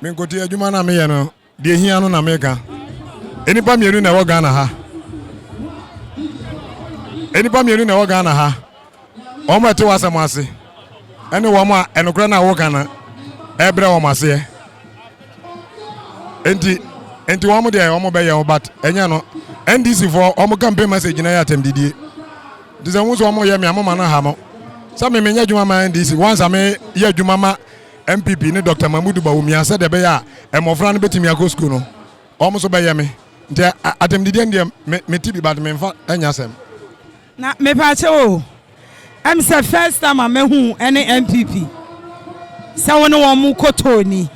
Menkɔti adwuma no a meyɛ no, deɛ hia no na meka. Nnipa mmienu na ɛwɔ Ghana ha. Nnipa mmienu na ɛwɔ Ghana ha. Wɔn a ɛte w'asɛm ase ɛne wɔn a ɛnokorɛ no a woka no ɛbrɛ wɔn aseɛ. Nti nti wɔn deɛ wɔn bɛyɛ wɔn, but ɛnyɛ no. NDC foɔ, wɔn campaign message na yɛ atɛmdidie. Nti sɛ wɔn nso wɔn yɛ me amoma no ha mo sɛ me menyɛ adwuma ma NDC. Once a meyɛ adwuma ma NPP ne Dr Mahmudu Bawumia sɛdeɛ ɛbɛyɛ a mmɔfra no bɛtumi akɔ sukuu no, wɔn nso bɛyɛ me. Nti atɛmdidie no deɛ, me me ti bi, but memfa ɛnyɛ asɛm. Na mepaakyɛ o, sɛ first time a mehu ɛne NPP sɛ wo ne wɔn mo kotoo ni.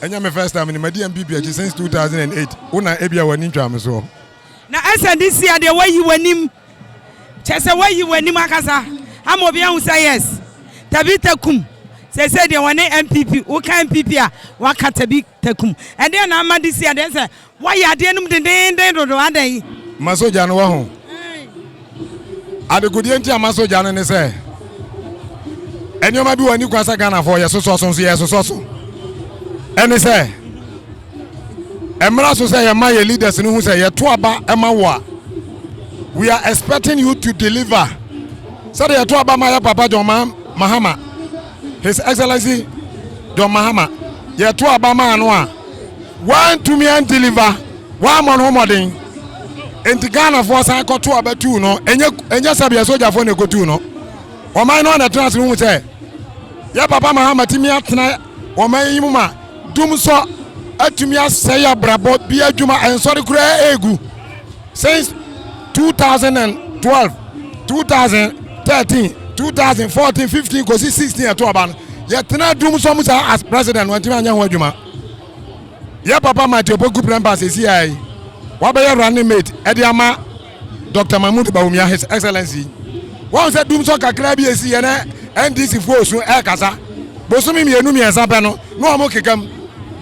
Ɛnyɛ me first time ni. Madi NPP akyi since 2008. Wo na ebia w'ani ntwa me soɔ. Na ɛsɛ de si adeɛ wayi w'anim kyɛ sɛ wayi w'anim akasa ama obi ahu sɛ yes, Tabitha Kum sɛsɛ deɛ wɔne NPP. Woka NPP a, waka Tabitha Kum. Ɛdeɛ na ama de si adeɛ sɛ wayɛ adeɛ no mu dendenden dodo adan. Ma sogya no wɔ ho adekodeɛ nti a ma sogya no ne sɛ nneɛma bi wɔ ani kwan sɛ Ghanafoɔ yɛsosɔ so nso yɛsosɔ so. Ɛne sɛ mmara so sɛ yɛma yɛ leaders no hu sɛ yɛto aba ɛma wo a, we are expecting you to deliver. Sɛdeɛ yɛto aba ma yɛ papa John Mahama, His Excellency John Mahama, yɛto aba maa no a wantumi andeliver, wammɔ no ho mmɔden, nti Ghanafoɔ san kɔto aba tuu no. Ɛnyɛ sɛ bia sogyafoɔ na ɛkɔtuu no. Ɔman no ana tena ase no hu sɛ yɛ papa Mahama tumi atena ɔman yi mu ma dum sɔ atumi asɛe abrabɔ bi, adwuma ɛnsɔre koraa egu since 2012, 2013, 2014, 15 kɔsi 16. Ɛto aba no, yɛtena dum sɔ mu saa as president, wantumi anyɛ ho adwuma. Yɛ papa Matthew Opoku Prempeh sɛsi a yi wabɛyɛ running mate ɛde ama Dr Mahmood Bawumia, His Excellency, wɔn sɛ dum sɔ kakra bi esi yɛ nɛ NDC foɔ osu ɛɛkasa bosomi 2 3 pɛ no na wɔn keka mu,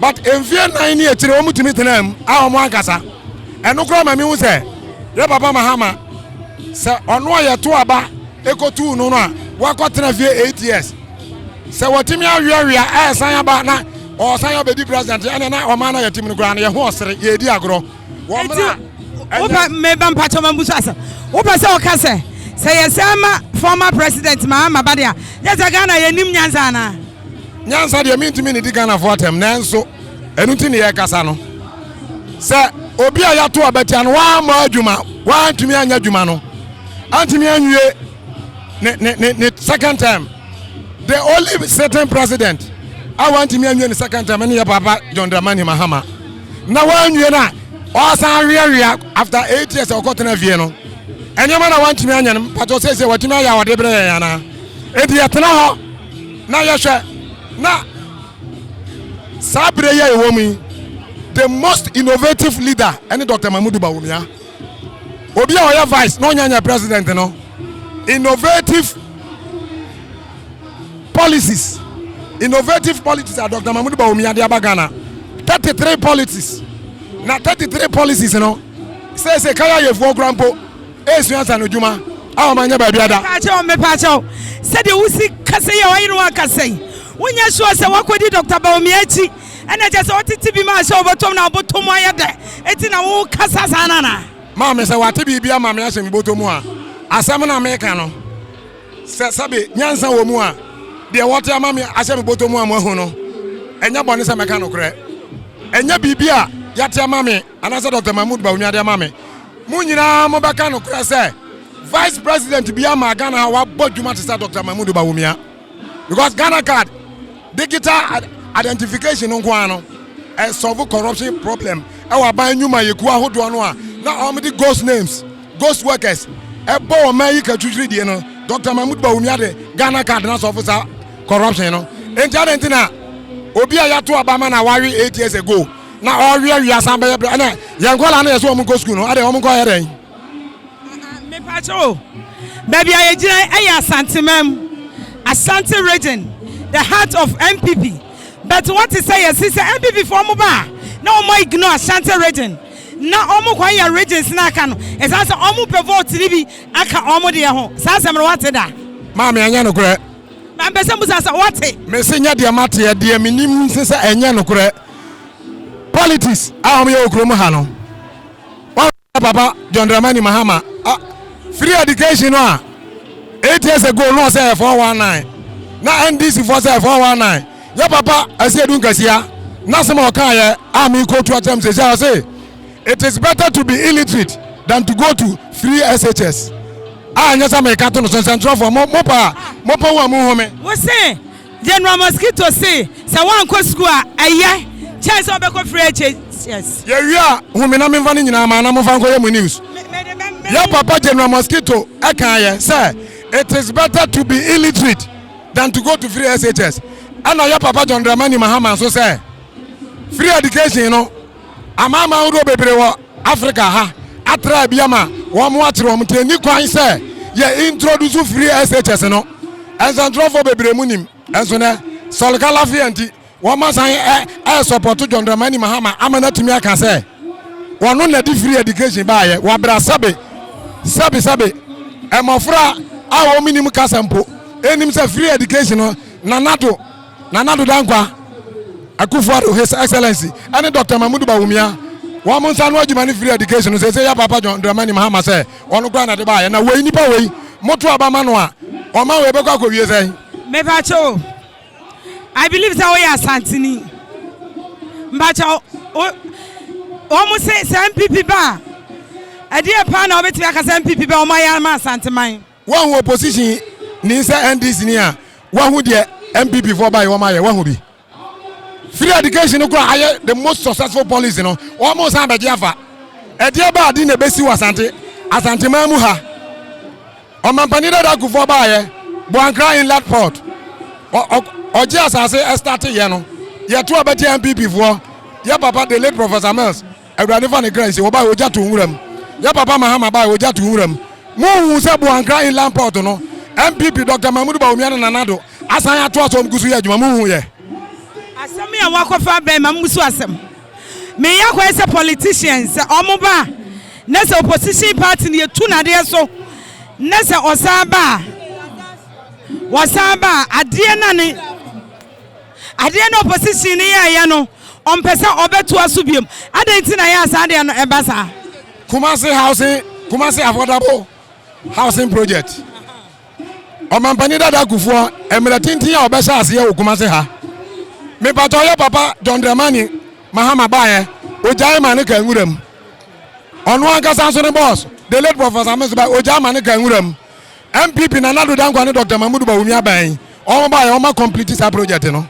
but mfie 4 ne akyire wɔn tumi tena mu a wɔn ankasa. Ɛno koraa ma mi hu sɛ yɛ papa Mahama sɛ ɔno a yɛto aba ekotu no a wakɔtena fie 8 years sɛ wɔtumi aweawea ɛɛsan aba na ɔsan abɛdi president, ɛna na ɔman no yɛtim no koraa no yɛ ho ɔsere yɛdi agorɔ wɔn mmerɛ. Wopɛ meba mpakyɛ ma mbuso asɛm. Wopɛ sɛ ɔka sɛ yɛsɛn ma former President Mahama ba de a, yɛ sɛ Ghana yɛnim nyansa anaa? Nyansa deɛ, mentumi ne di Ghanafoɔ atɛm, nanso ɛno nti ne yɛkasa no sɛ obi a yɛato abatia no wammɔ adwuma, wantumi anyɛ adwuma no, antumi anwie ne second term. The only sitting president a wantumi anwie ne second term ne yɛ papa John Dramani Mahama, na wanwie no a ɔsan aweawea after 8 years a ɔkɔtena fie no. Ɛnneɛma na wantumi anyɛ no, mpatɔ sɛsɛ watumi ayɛ a wɔde brɛ yɛn anaa? Enti yɛtena hɔ na yɛhwɛ na saa bere yi a ɛwɔ mu yi, the most innovative leader ɛne Dr Mahmudu Bawumia. Obi a ɔyɛ vice na ɔnya nyɛ president no, innovative policies, innovative policies a Dr Mahmudu Bawumia de aba Ghana, 33 policies, na 33 policies no sɛsɛ kaya yɛfoɔ kora mpo esua sa no dwuma a wɔn anyɛ baabi ada. Mepaakyɛw, mepaakyɛw, sɛdeɛ wosi kasa yi a wayere wo akasa yi, wonyɛ sure sɛ woakɔdi Dr Bawumia akyi ɛna kyɛ sɛ wotete bi ma sɛ wobɛtɔm na wobɔtɔ mu ayɛ dɛ, ɛti na wokasa saa no anaa? Maame, sɛ wate biribi ama me ahyɛ me bɔtɔ mu a, asɛm na meka no sɛ sɛbe nyansa wɔ mu a, deɛ wɔte ama me ahyɛ me bɔtɔ mu a moahu no, ɛnyɛ bɔne sɛ mɛka nokorɛ. Ɛnyɛ biribi a yɛate ama me anaasɛ Dr Mahmood Bawumia de ama me. Mo nyinaa mobɛka nokorɛ sɛ vice president bi ama Ghana ha wabɔ dwuma te sɛ Dr Mahmood Bawumia, because Ghana Card digital identification no nko ara no ɛsolve corruption problem ɛwɔ aban nnwuma yɛkuo ahodoɔ no a na wɔn ghost names, ghost workers ɛbɔ wɔn man yi katwitwiri die no. Dr Mahmood Bawumia de Ghana Card na solve saa corruption no. Nti adi nti na obi a yɛato aba ma na wawe 8 years ago na ɔwe awia san bɛyɛ brɛ ɛnɛ yɛn nkɔla no yɛ sɛ wɔn nkɔ sukuu no ade wɔn nkɔ yɛ dɛn? Mepaakyɛw o, baabi a yɛgyina ɛyɛ Asanteman, Asante Region, the heart of NPP. But wɔte sɛ yɛsi sɛ NPP foɔ mo ba a, na wɔn ignore Ashanti Region na wɔn kɔ yɛ regions na aka no, ɛsan sɛ wɔn pɛ vote ni bi aka wɔn deɛ ho. Saa asɛm no, wate da? Maame, ɛnyɛ nokorɛ. Mampɛ sɛ musa sɛ wɔte. Mese nyɛ deɛ mateɛ, deɛ menim ne sɛ ɛnyɛ nokorɛ. Politics a wɔyɛ wɔ kurom ha no, wɔn papa John Dramani Mahama a free education no a 8 years ago no ɔsɛ yɛ 419 na NDC foɔ sɛ 419. Yɛ papa Asiedu Nkasia n'asɛm a ɔkaeɛ a mekɔtu akyerɛ m sɛ ɔse it is better to be illiterate than to go to free SHS, a nyɛ sɛ meka to no so. Nsɛntwerɛfoɔ mo pa a mopɛ wo a mohu me. Wo se General Mosquito se sɛ woankɔ sukuu a, ɛyɛ kyɛn sɛ wobɛkɔ free SHS. Yɛwie a, hu me na memfa no nyinaa ma na momfa nkɔyɛ mo news. Yɛ papa General Mosquito ɛkaeɛ sɛ it is better to be illiterate than to go to free SHS. Ɛna yɛ papa John Dramani Mahama nso sɛ free education no, amaama ahodoɔ bebree wɔ Africa ha atra bi ama wɔn mo akyerɛ wɔn, nti ɛni kwan sɛ yɛ introduce free SHS no. Nsɛntwerɛfoɔ bebree mu nim ɛnso nɛ sɔlika lafia nti wɔn asan ɛ ɛ support John Dramani Mahama ama no atumi aka sɛ wɔn na di free education baayɛ. Wɔabra sɛbe sɛbe sɛbe mmɔfra a wɔn nim kasa mpo enim sɛ free education no, Nana Addo Dankwa Akufo-Addo, His Excellency, ɛne Dr Mahmudu Bawumia wɔn nsa no adwuma ne free education no. Sɛ yɛ papa John Dramani Mahama sɛ ɔno koraa na de baayɛ na wei nipa wei moto aba ma no a, ɔman wei bɛkɔ akɔwie sɛn? Mepakyɛw, I believe sɛ woyɛ Asanteni. Mpakyɛw, wɔn se sɛ NPP ba a, ɛdeɛ paa na wobɛtumi aka sɛ NPP ba, wɔn ayɛ ama Asanteman? Wɔn opposition ni sɛ NDC ni a, wɔn deɛ NPP foɔ ba yi wɔn ayɛ wɔn bi free education no kora ayɛ the most successful policy no, wɔn san bɛgye afa. Ɛdeɛ ba adi na ebesi wɔ Asanteman mu ha, ɔmampanin dada Kufuor baayɛ Boankra Inland Port, ɔgye asase ɛstart yɛ no, yɛto abɛte NPP foɔ. Yɛ papa the late Professor Mills, Awurade fa ne kra nsi, wɔbaayɛ ogya to nwura mu. Yɛ papa Mahama baayɛ ogya to nwura mu. Muhu sɛ Boankra Inland Port no, NPP Dr Mahmudu Bawumia ne Nana Addo asan atoa so, ɔmo gu so yɛ adwuma. Muhu yɛ. Asɛm yi a wakɔfa bɛn ma musu asɛm meyɛ akɔyɛ sɛ politicians sɛ ɔmo ba na sɛ opposition party no yɛtu n'adeɛ so na sɛ ɔsan ba a, wɔsan ba a, adeɛ na ne adeɛ na opposition no yɛɛyɛ no, ɔmpɛ sɛ ɔbɛtoa so biom. Adɛn nti na yɛ a saa adeɛ no ɛba saa? Kumasi housing, Kumasi Affordable Housing Project, ɔmampanin dada Kufuor mmerɛ tenten a ɔbɛhyɛ aseɛ wɔ Kumasi ha, mepatɔ yɛ papa John Dramani Mahama baeɛ, ogyae ma ne ka nwura mu. Ɔno ankasa nso ne boss the late Professor Mills ba, ogyae ma ne ka nwura mu. NPP Nana Addo Dankwa ne Dr Mahmudu Bawumia ban, wɔn baeɛ, wɔn complete saa project no.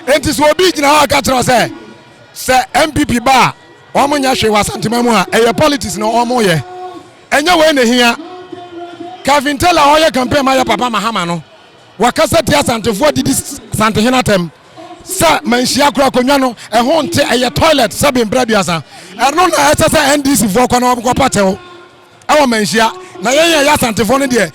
Enti sɛ obi gyina hɔ a ka kyerɛ sɛ NPP ba a, wɔn nyɛ hwee wɔ Asantema mu a, ɛyɛ politics na wɔn yɛ. Ɛnyɛ wei na ehia. Kevin Taylor a ɔyɛ campaign ma yɛ papa Mahama no, wakasa tia Asantefoɔ, didi Santehene atɛm sɛ manhyia kora akonnwa no ɛho nte, ɛyɛ toilet sɛbi mpere 30. Ɛno na ɛsɛ sɛ NDC foɔ kɔ na wɔn kɔ pa kyɛw ɛwɔ Manhyia. Na yɛn yɛ Asantefoɔ no deɛ,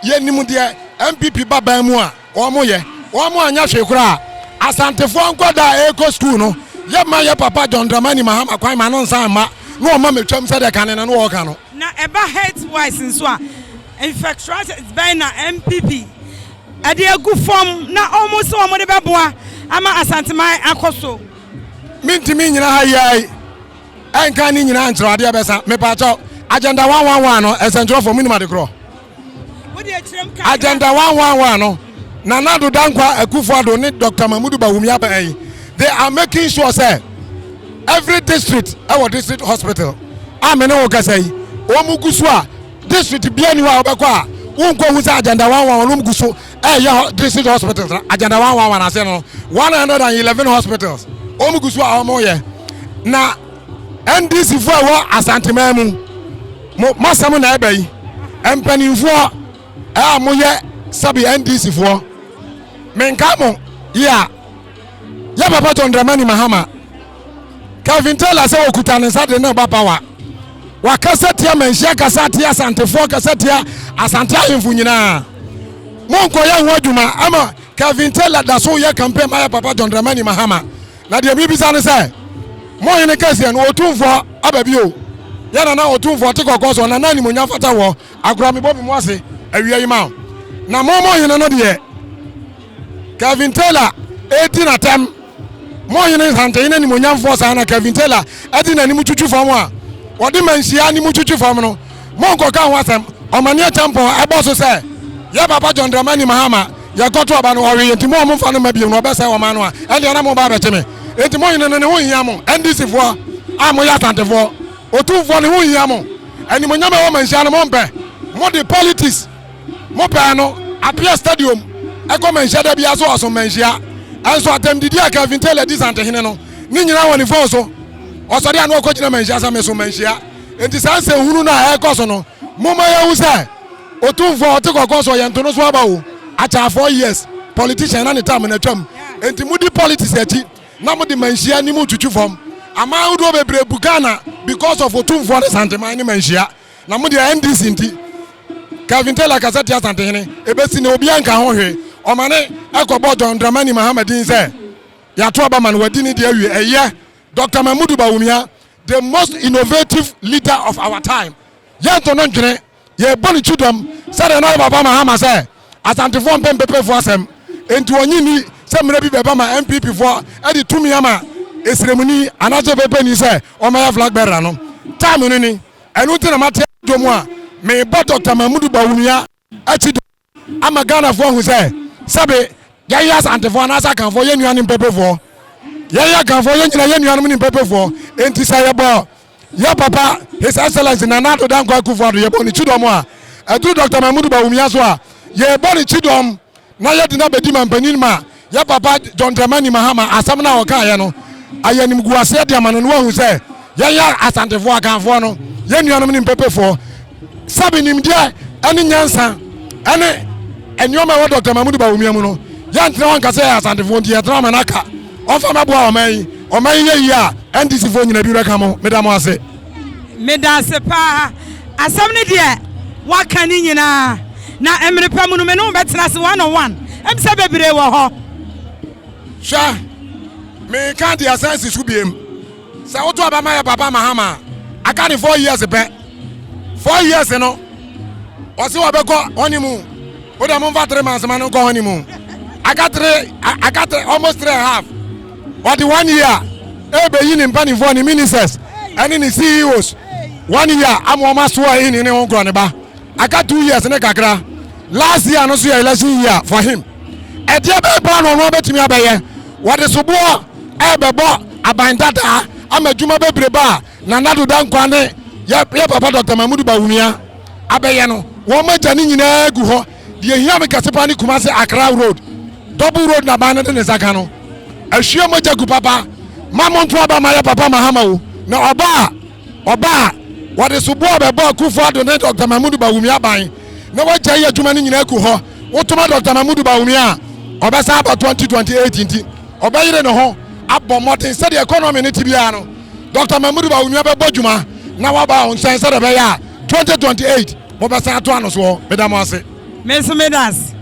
yɛnim deɛ NPP ba ban mu a wɔn yɛ. Wɔn anyɛ hwee koraa, Asantefoɔ nkɔda a ɛrekɔ school no, yɛ ma yɛ papa John Dramani Mahama kwan ma no nsan ma na wɔn ma mɛtwam sɛdeɛ kane no wɔɔka no. Na ɛba health wise nso a, infrastructure bɛn na NPP ɛde agu fam na wɔn sɛ wɔn de bɛboa ama Asanteman akɔ so? Mentumi nyina ha yiai ɛnka ne nyinaa nkyerɛ adeɛ bɛsa. Mepaakyɛw, Agenda 111 no, ɛsɛntwerɛfoɔ monim ade korɔ. Agenda 111 no, Nana Addo Dankwa Akufo-Addo ne Dr Mahmudu Bawumia bɛn, they are making sure sɛ every district ɛwɔ district hospital. A me ne wo kasa yi, wɔn mu gu so a district bia ni hɔ a wɔbɛkɔ a wonkɔ hu sɛ Agenda 111 wɔn gu so ɛyɛ district hospitals. Agenda 111 ase no, 111 hospitals wɔn gu so a wɔn yɛ. Na NDC fo a ɛwɔ Asanteman mu, mo masɛm na ɛbɛ yi, mpanimfoɔ a moyɛ sɛbi NDC foɔ, menka mo yi a yɛ papa John Dramani Mahama, Kevin Taylor sɛ okuta ne nsa de ne ba power, wakasa tia Manhyia, kasa tia Asantefoɔ, kasa tia Asante ahemfo nyinaa. Monkɔyɛ ho adwuma ama Kevin Taylor da so yɛ campaign ma yɛ papa John Dramani Mahama. Na deɛ mebisa ne sɛ, mo hene kɛseɛ no, Otumfoɔ aba bio, yɛ nana Otumfoɔ te kɔkɔɔ so, nana animuonyam fata wɔ agorɔ, mebɔ me mu ase awia yi ma wo. Na mo hene no deɛ, Kevin Taylor redi n'atɛm. Mo hene Nsantehene animuonyamfoɔ saa na Kevin Taylor de n'anim twitwi fam a ɔde manhyia anim twitwi fam no, monkɔka ho asɛm. Ɔmaneɛ Kyampɔn ɛbɔ so sɛ yɛ papa John Dramani Mahama yɛkɔto aba no ɔwe yɛ nti mo a momfa no mma biom no ɔbɛsɛe ɔman no a ɛndeɛ na moba abɛkye me. Enti mo hene no ne ho nhia mo NDC foɔ a moyɛ Asantefoɔ. Otumfoɔ ne ho nhia mo. Animuonyam a ɛwɔ manhyia no mompɛ. Mode politics Mo pɛɛ no Appiah Stadium ɛkɔ Manhyia da biara so ɔsom Manhyia. Ɛnso atɛmdidi a Kelvin Taylor di Santehene no ne nyinaa wɔ ne phone so. Ɔsɔre a na ɔkɔ gyina Manhyia sɛ mesom Manhyia. Enti saa nsɛnhunu no a ɛrekɔ so no momma yɛnhu sɛ Otumfoɔ a ɔte kɔkɔɔ so ɔyɛ ntono so aba o. Akyɛ 4 years politician na ne term no atwam. Enti modi politics akyi na mode Manhyia anim retwitwi fam. Aman ahodoɔ bebree bu Ghana because of Otumfoɔ ne Santeman ne Manhyia. Na mo deɛ NDC nti Kelvin Taylor kasa tia Asantehene ebesi nnɛ obiara nka ho hwee. Ɔmane ɛkɔbɔ John Dramani Mahama din sɛ yɛato aba ma no wadi ne deɛ awie. Ɛyɛ Doctor Mahmudu Bawumia the most innovative leader of our time. Yɛnto no ntwene, yɛbɔ ne kyidɔm sɛdeɛ na ɔyɛ papa Mahama sɛ Asantefoɔ mpɛ mpepefoɔ asɛm enti ɔnye nni sɛ mmerɛ bi bɛba ma NPP foɔ de tumi ama esremuni anaasɛ pepeni sɛ ɔmmɛyɛ flag bearer no. Time no ni. Ɛno nti na mate dwom a mebɔ Dɔkta Mahmudu Bawumia akyi dɔm ama Ghanafoɔ ahu sɛ sɛbe yɛyɛ Asantefoɔ anaasɛ Akanfoɔ yɛn nua ne Mpepefoɔ. Yɛyɛ Akanfoɔ yɛn nyina yɛn nuanom ne Mpepefoɔ. Enti sɛ yɛbɔ yɛ papa His Excellency Nana Addo Dankwa Akufo-Addo yɛbɔ ne kyidɔm a, ɛduru Dɔkta Mahmudu Bawumia so a, yɛbɔ ne kyidɔm na yɛde no abɛdi mampanin ma yɛ papa John Dramani Mahama asɛm no a ɔkaeɛ no ayɛ animguaseɛ de ama no na wahu sɛ yɛyɛ Asantefoɔ, Akanfoɔ no, yɛn nuanom ne Mpepefoɔ. Sɛbe nimdeɛ ne nyansa ne nneɛma ɛwɔ Dr. Mahmudu Bawumia mu no, yɛntena hɔ nka sɛ yɛyɛ Asantefoɔ nti yɛtena hɔ ma no aka. Ɔmfa mɛboa ɔman yi. Ɔman yi yɛ yie a, NDC foɔ nyina bi bɛka mo. Meda mo ase. Meda ase paa. Asɛm no deɛ woaka ne nyinaa. Na mmere pa mu no me ne wo bɛtena ase one on one. Ɛm sɛ bebree wɔ hɔ. Hwɛ, meka deɛ asan si so biem. Sɛ woto aba ma yɛ papa Mahama a, aka ne 4 years pɛ. 4 years no, ɔse wɔbɛkɔ honeymoon. Wode momfa 3 months ma no nkɔ honeymoon. Aka three, aka three, almost three and a half. Ɔde one year ɛbɛyi ne mpanimfoɔ, ne ministers ɛne ne CEOs. One year ama wɔn asoa ɛhini ne ho nkorɔ ne ba. Aka 2 years ne kakra. Last year no so yɛ election year for him. Ɛdeɛ bɛyɛ paa na ɔno abɛtumi abɛyɛ. Wɔde soboɔ ɛbɛbɔ aban dadaa ama adwuma bebrebe a Nana Addo Dankwa ne yɛ papa Dr. Mahmudu Bawumia abɛyɛ no, wɔn agya ne nyinaa gu hɔ. Deɛ ehia me kɛse paa ne Kumasi Accra road, double road na aban no de ne nsa ka no. Ahwie mogya gu papa ma mo nto aba ma yɛ papa Mahama o. Na ɔba a ɔba a wɔde soboɔ bɛbɔ Akufo Addo ne Dr. Mahmudu Bawumia aban na wagya yi adwuma no nyinaa gu hɔ. Wotoma Dr. Mahmudu Bawumia a, ɔbɛsan aba 2028 nti ɔbɛyere ne ho abɔ mmɔden sɛdeɛ economy no te biara no, Dr. Mahmudu Bawumia bɛbɔ dwuma na waba wo nkyɛn sɛdeɛ ɛbɛyɛ a 2028 mobɛsan ato ano soɔ. Meda mo ase. Me nso meda ase.